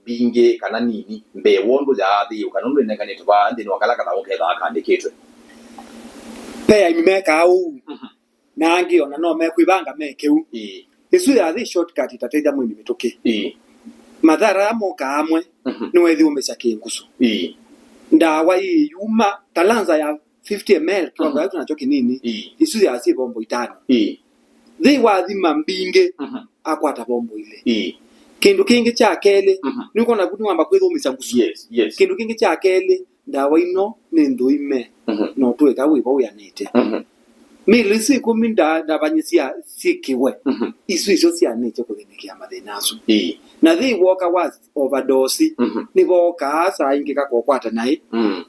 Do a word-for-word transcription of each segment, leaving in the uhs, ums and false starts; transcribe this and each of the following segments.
mbingĩ kana nini mbee wa ũndũ yaathĩĩwe, kana ũndũ ĩnenganĩtwe vaa nthĩnĩ wa kala kathaũ kethaa kaandĩkĩtwe. Ve aĩmi mekaa ũu, mhm, na angĩ ona no mekwĩvanga meke ũu. Ĩĩ. Ĩsu yathi shortcut ĩtateithya mũĩmi mĩtũkĩ. Ĩĩ. Mathara aa mokaa amwe, mhm, nĩwethĩũmĩsya kĩngusũ. Ĩĩ. Ndawa ĩĩ yuma, ta lanza ya fifty M L, kĩwango, mhm, kĩu nakyo kĩnini, ĩĩ, isu yasyĩ vombo itano. Ĩĩ. Thĩ wathima mbingĩ, mhm, akwata vombo ilĩ. Ĩĩ. Kĩndũ kĩngĩ kya kelĩ, mhm, nĩũkwona vu nĩwamba kwĩthũmĩsya ngusu. Yes, yes. Kĩndũ kĩngĩ kya kelĩ, ndawa ino nĩ nthũime, mhm, na ũtũĩka wĩva wĩanĩte. Mhm. Mili isu ĩkũmi nda-, ndavany'e sya-, syĩkĩwe, mhm, isu isyo syanĩtye kũthĩnĩkĩa mathĩna asu. Ĩĩ. Na thĩ woka wa overdose, mhm, nĩvokaa saa ingĩ kakokwata naĩ. Mm.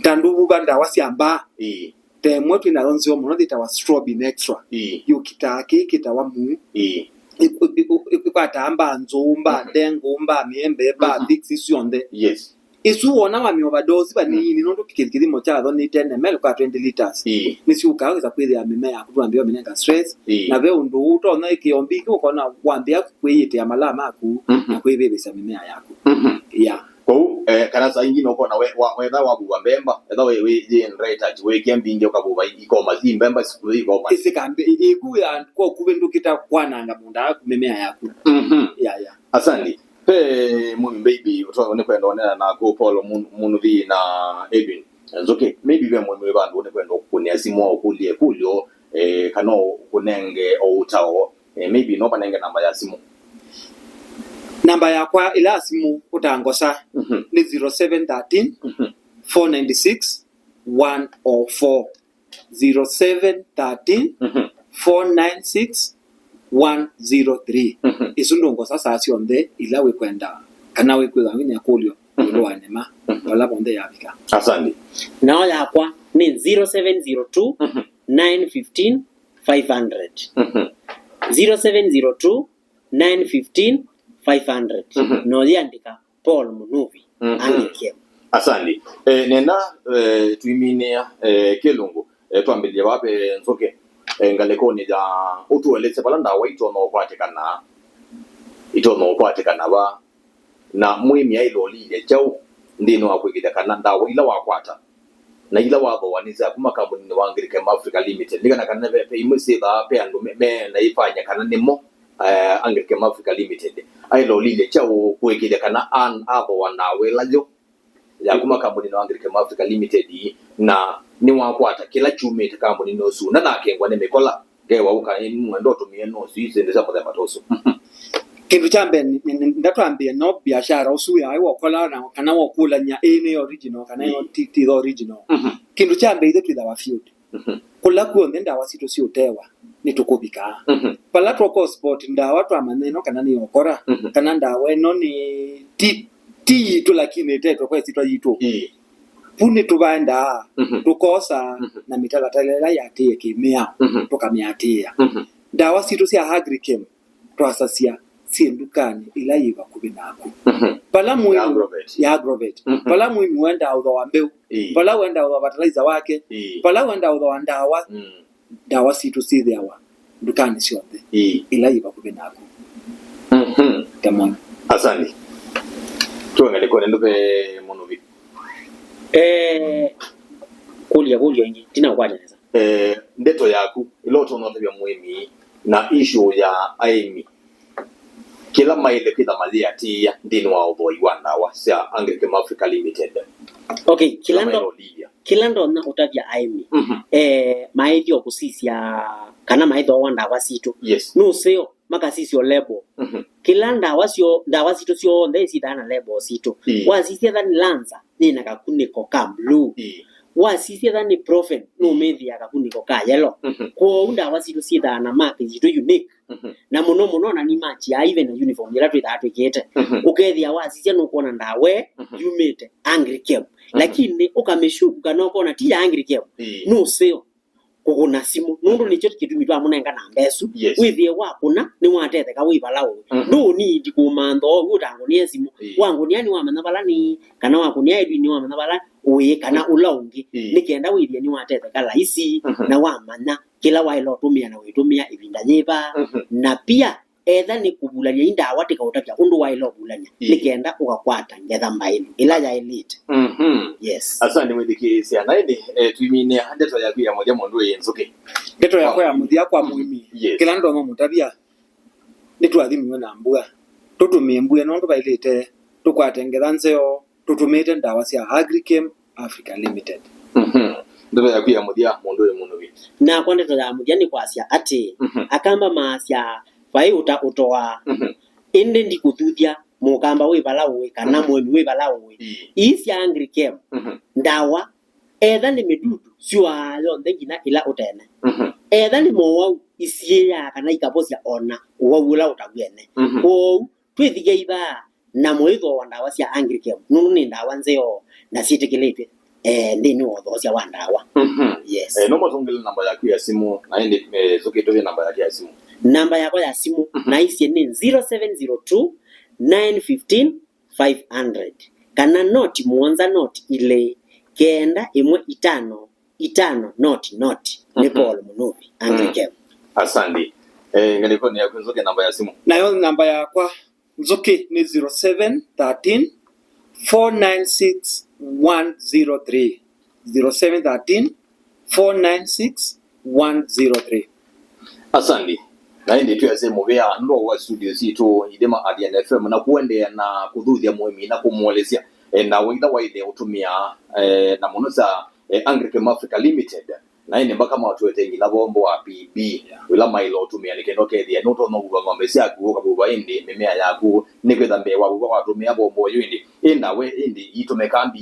Ta ndũvuva ndawa sya mbaa. Ĩĩ. Ta ĩmwe twĩ nayo nzeo mũno yĩtawa Strobin Extra. Ĩĩ. Yũkitaa kĩĩ kĩtawa muu. Ĩĩ. Ĩ-, ĩ-, ĩ-, ĩ-, ĩkwataa mbaa nzũũ, mbaa, mhm, ndengũ, mbaa mĩembe, mbaa, mhm, figs, isu syonthe. Yes. Isu wona wamĩ overdose vanini, mm, nũndũ kĩ-, kĩthimo kyatho nĩ ten M L kwa twenty liters. Ĩĩ. Nĩsyũkaa wĩsa kwĩthĩa mĩmea yaku ndwambĩĩa ũmĩnenga stress, ĩĩ, na ve ũndũ ũtonya ĩkĩo mbingĩ ũkona wambĩĩa kwĩyĩtĩa malaa maku, mhm, na kwĩvĩvĩsya mĩmea yaku. Mhm. Yeah. Kwoou, eh, kana saa ingĩ nũkona we-, wa-, wetha wavuva mbemba, etha wĩ, wĩ, yĩ in retouch, wĩkĩa mbingĩ ũkavuva i-, ikoma, i mbemba sikuvĩ ikoma. Ĩsĩkambe, ĩ-, ĩku ya kwa kuvĩndũkĩta kwananga mũnda waku, mĩmea yaku. Mhm. Yeah, yeah. Asante. Ve mũĩmi maybe ũto-, nĩkwenda onena naku Paul Mun-, Munuvi na Edwin Nzuki. Maybe ve mũĩmi wĩ vandũ nĩkwenda ũkũnĩa simũ ũkũlye kũlyo, eh, kana ũkũnenge o ũtao. Eh, maybe no vanenge namba ya simũ. Namba yakwa ĩla ya simũ ũtangosa, mhm, nĩ zero seven thirteen, mhm, four nine six, one oh four. Zero seven thirteen, mhm, four nine six, one zero three. Mhm. Isu ndũngosa saa syonthe ila wĩkwenda kana wĩkwĩwa wĩna ĩkũlyo, mhm, ĩũlũ wa nĩma, mhm, vala vonthe yavika. Asante. Nao yakwa nĩ zero seven zero two, mhm, nine fifteen, five hundred. Mhm. Zero seven zero two, nine fifteen, five hundred. Mhm. No yandĩka Paul Munuvi, mhm, Anglican. Asante. Eh, nenda, eh, tũiminĩa, eh, kĩlungu, eh, twambĩlĩlye vaa ve Nzuki, eh, ngalĩkonĩ ya ũtũelesye vala ndawa itonya ũkwatĩkana, itonya ũkwatĩkana va, na mũĩmi aĩle ũlilye kyaũ nthĩnĩ wa kũĩkĩĩthya kana ndawa ila wakwata na ila wathooa nĩ sya kuma kambuninĩ wa Anglican Africa Limited. Nĩ kana, kana ve, ve imwe syĩthaa ve andũ me, me na ĩvanya kana nĩmo, eh, Anglican Africa Limited. Aĩle ũlilye kyaũ kũĩkĩĩthya kana an-, athooa ndawa ĩla yo ya kuma kambuninĩ wa Anglican Africa Limited, na nĩwakwata kĩla kyumĩte kambuninĩ ũsu, ndanakengwa nĩ mĩkola. Ngewa ũka, ĩ, nĩwenda ũtũmĩe no sui syĩndũ sya mũthemba ta ũsu. Kĩndũ kya mbee, nĩ, nĩ, ndatwambĩe no biashara ũsu yaĩ wokola na kana wokũlany'a ĩ nĩ original kana ĩyo, ĩĩ, ti, ti the original. Mhm. Kĩndũ kya mbee, ithe twĩthawa field. Mhm. Kũla kw'onthe ndawa sitũ siũtewa, nĩtũkũvikaa. Mhm. Vala twoka spot ndawa twamanya ĩno kana nĩ okora, mhm, kana ndawa ĩno nĩ ti, ti yitũ lakini ĩtetwe kwa ĩsyĩtwa yitũ. Ĩĩ. Vu nĩtũvaendaa, mhm, tũkosa, mhm, na mĩtalatala ĩla yatĩĩe kĩmĩao, mhm, tũkamĩatĩĩa. Mhm. Ndawa sitũ sya Agrichem twasasya syĩ ndukanĩ ĩla yĩ vakuvĩ naku. Mhm. Vala mũĩmi ya Agrovet. Ya Agrovet. Mhm. Vala mũĩmi wendaa ũthooa mbeũ. Ĩĩ. Vala wendaa ũthooa fertilizer wake. Ĩĩ. Vala wendaa ũthooa ndawa. Mm. Ndawa sitũ syĩthĩawa ndukanĩ syonthe, ĩĩ, ĩla yĩ vakuvĩ naku. Mhm. Tamam. Asante. Twĩ ngalĩkonĩ nũve Mũnuvi. Eh, kũlya kũlyo ĩngĩ, ndinaũkwata nesa. Eh, ndeto yaku, ĩla ũtonya ũtavya mũĩmi na issue ya aĩmi, kĩla maĩle kwĩtha mayĩatĩĩa nthĩnĩ wa ũthooai wa ndawa sya Anglican Africa Limited. Okay, kĩla ndo-, kĩla ndonya ũtavya aĩmi, mhm, eh, maĩthyo kũsisya kana maĩthooa ndawa sitũ. Yes. Nũseo makasisya o label. Mhm. Kĩla ndawa syo, ndawa sitũ syonthe syĩthaa na label sitũ. Ĩĩ. Wasisya etha nĩ Lancer, yĩna kakunĩko ka blue. Ĩĩ. Wasisya etha nĩ Profen, nũmĩthĩa kakunĩko ka yellow. Mhm. Kwoou ndawa sitũ syĩthaa na mark yitũ unique. Mhm. Na mũno mũno, na nĩ match ya even uniform ĩla twĩthaa twĩkĩte. Mhm. Ũkethĩa wasisya nũkwona ndawa, mhm, yumĩte Anglican. Mhm. Lakini ũkamĩshuku kana ũkona ti ya Anglican. Ĩĩ. Nũseo kũkũna simũ. Nũndũ, mhm, nĩkyo kĩtumi twamũnenga namba ĩsu. Yes. Wĩthĩe wakũna, nĩwatetheka wĩ vala ũĩ. Mhm. Ndũũnindi kũmantha ũu ũtangũnĩe simũ. Ĩĩ. Wangũnĩa nĩwamanya vala nĩ, kana wakũnĩa Edwin nĩwamanya vala ũĩ, kana, mhm, ũla ũngĩ. Ĩĩ. Nĩ kenda wĩthĩe nĩwatetheka laisi, mhm, na wamanya kĩla waĩle ũtũmĩa na wĩtũmĩa ĩvinda yĩva, mhm, na pia Etha nĩ kũvulany'a i ndawa, tĩkaũtavya ũndũ waĩle ũvulany'a, ĩĩ, nĩ kenda ũkakwata ngetha mbaĩlu ĩla yaĩlĩte. Mhm. Yes. Asante mwĩthikĩĩsya. Na ĩndĩ, eh, tũimine ndeto yaku ya mũthya mũndũ ĩ nzũkĩ. Ndeto yakwa ya mũthya kwa mũĩmi. Yes. Kĩla ndonya mũtavya, nĩtũathimiwe na mbua. Tũtũmĩe mbua nũndũ vaĩlĩte, tũkwate ngetha nzeo, tũtũmĩĩte ndawa sya Agrichem Africa Limited. Mhm. Ndeto yaku ya mũthya mũndũ wĩ mũnuvi. Nakwa ndeto ya mũthya nĩ kwasya atĩ, mhm, Akamba maasya, vai ũta ũtoaa. Mhm. Ĩndĩ ndikũthuthya mũkamba wĩ vala ũĩ, kana, mhm, mũĩmi wĩ vala ũĩ. Ii. Ii sya Agrichem, mhm, ndawa, etha nĩ mĩdudu, syũaa yonthe nginya ĩla ũtene. Mhm. Etha nĩ mowau, isiĩaa kana ikavosya ona ũwau ũla ũtaw'ene. Mhm. Kwoou, twĩthĩei vaa na mũithooa ndawa sya Agrichem, nũndũ nĩ ndawa nzeo na syĩtĩkĩlĩtw'e, eh, nthĩnĩ wa ũthoosya wa ndawa. Mhm. Yes. Eh, no matũngĩle namba yaku ya simũ, na ĩndĩ, eh, nzũkĩ tũvye namba yake ya simũ. Namba yakwa ya simũ, mhm, naisye nĩ zero seven zero two, nine fifteen, five hundred, kana noti mũonza noti ilĩ, kenda ĩmwe itano, itano noti noti. Nĩ, mhm, Paul Mũnuvi, Angry, mm, Game. Asante. Eh, ngalĩkonĩ yaku nzũkĩ namba ya simũ. Nayo namba yakwa nzũkĩ nĩ zero seven thirteen, four nine six, one zero three. Zero seven thirteen, four nine six, one zero three. Asante. Na ĩndĩ twĩasye mũvea nũndũ wa studio sitũ ithima Athiani F M na kũendeea na kũthuthya mũĩmi na kũmũelesya, eh, ndawa ila waĩle ũtũmĩa, eh, na mũno sa, eh, Agrichem Africa Limited. Na ĩndĩ mbaka matwete nginya vombo wa P B, yeah, wĩla maĩle ũtũmĩa nĩ kenda ũkethĩa nũtonya ũvuva ng'ombe syaku, ũkavuva ĩndĩ mĩmea yaku, nĩkwĩtha mbee wa vuva watũmĩa vombo ũyũ ĩndĩ. Ĩ ndawa ĩndĩ itũmĩkaa mbi.